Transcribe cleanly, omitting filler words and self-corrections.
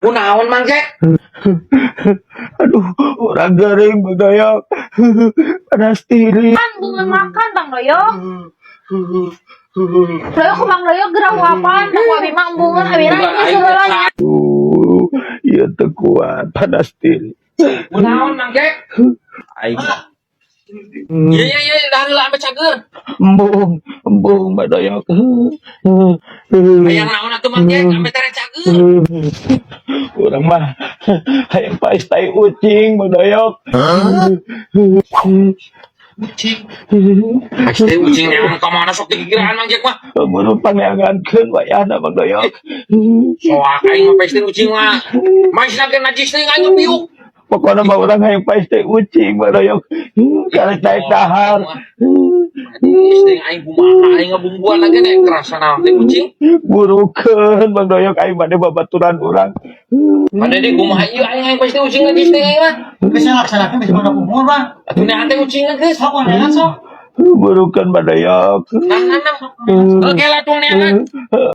Kunaon, Mang Jack? Aduh, urang gering, Mang Doyok. Panas diri. Kan bunga makan, Bang Doyok. Doyok ku Bang Doyok gerah huapan, tak ku abi mah embungeun abi na Bukan ini aing segalanya. Aduh, ieu teu kuat panas diri. Kunaon, Mang Jack? Aing. Iya, dah heula ambe cager. Embung, embung, Mang Doyok. Hayang naon atuh, Mang Jack, ambe tere cager? Urang mah hayang paes tai ucing, Mang Doyok. Ucing. Paes tai ucing emang ka mana sok dikiraan Mang Jack mah? Buru pangneangankeun wayahna, Mang Doyok. Soak aing mah paes tai ucing mah. Maisna ge najis teh aing piuk. Pokoknya mah urang hayang paes tai ucing, Mang Doyok. Karek naik dahar. Najis teh aing kumaha aing ngabumbuan lagi nek kerasa naon teh ucing. Burukeun, Mang Doyok, aing bade babaturan urang. Pada deh kumaha ieu aing hayang paes tai ucing najis teh aing mah. Bisa laksanakan bisa pada umur, Bang. Atuh neangan teh ucing geus. Sok neangan sok. Burukeun, Mang Doyok. Nah, nah, nah. Oke lah tuang neangan.